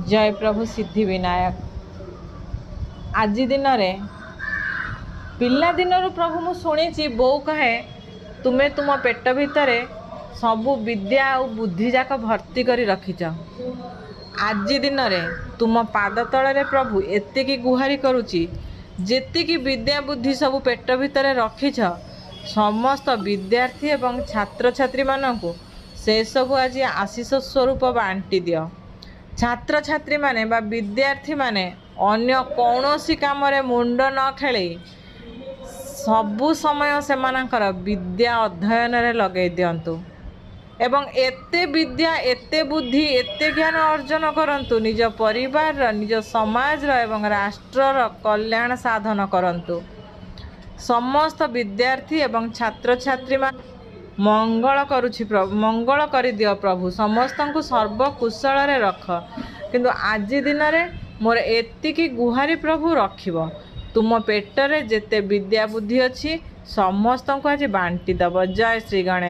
ଜୟ ପ୍ରଭୁ ସିଦ୍ଧିବିନାୟକ। ଆଜି ଦିନରେ ପିଲାଦିନରୁ ପ୍ରଭୁ ମୁଁ ଶୁଣିଛି, ବୋଉ କହେ ତୁମେ ତୁମ ପେଟ ଭିତରେ ସବୁ ବିଦ୍ୟା ଆଉ ବୁଦ୍ଧି ଯାକ ଭର୍ତ୍ତି କରି ରଖିଛ। ଆଜି ଦିନରେ ତୁମ ପାଦ ତଳରେ ପ୍ରଭୁ ଏତିକି ଗୁହାରି କରୁଛି, ଯେତିକି ବିଦ୍ୟା ବୁଦ୍ଧି ସବୁ ପେଟ ଭିତରେ ରଖିଛ, ସମସ୍ତ ବିଦ୍ୟାର୍ଥୀ ଏବଂ ଛାତ୍ରଛାତ୍ରୀମାନଙ୍କୁ ସେସବୁ ଆଜି ଆଶିଷ ସ୍ୱରୂପ ବାଣ୍ଟି ଦିଅ। ଛାତ୍ରଛାତ୍ରୀମାନେ ବା ବିଦ୍ୟାର୍ଥୀମାନେ ଅନ୍ୟ କୌଣସି କାମରେ ମୁଣ୍ଡ ନ ଖେଳେଇ ସବୁ ସମୟ ସେମାନଙ୍କର ବିଦ୍ୟା ଅଧ୍ୟୟନରେ ଲଗେଇ ଦିଅନ୍ତୁ ଏବଂ ଏତେ ବିଦ୍ୟା, ଏତେ ବୁଦ୍ଧି, ଏତେ ଜ୍ଞାନ ଅର୍ଜନ କରନ୍ତୁ, ନିଜ ପରିବାରର, ନିଜ ସମାଜର ଏବଂ ରାଷ୍ଟ୍ରର କଲ୍ୟାଣ ସାଧନ କରନ୍ତୁ। ସମସ୍ତ ବିଦ୍ୟାର୍ଥୀ ଏବଂ ଛାତ୍ରଛାତ୍ରୀ ମଙ୍ଗଳ କରୁଛି, ମଙ୍ଗଳ କରିଦିଅ ପ୍ରଭୁ, ସମସ୍ତଙ୍କୁ ସର୍ବକୁଶଳରେ ରଖ। କିନ୍ତୁ ଆଜି ଦିନରେ ମୋର ଏତିକି ଗୁହାରି ପ୍ରଭୁ ରଖିବ, ତୁମ ପେଟରେ ଯେତେ ବିଦ୍ୟା ବୁଦ୍ଧି ଅଛି ସମସ୍ତଙ୍କୁ ଆଜି ବାଣ୍ଟି ଦେବ। ଜୟ ଶ୍ରୀ ଗଣେଶ।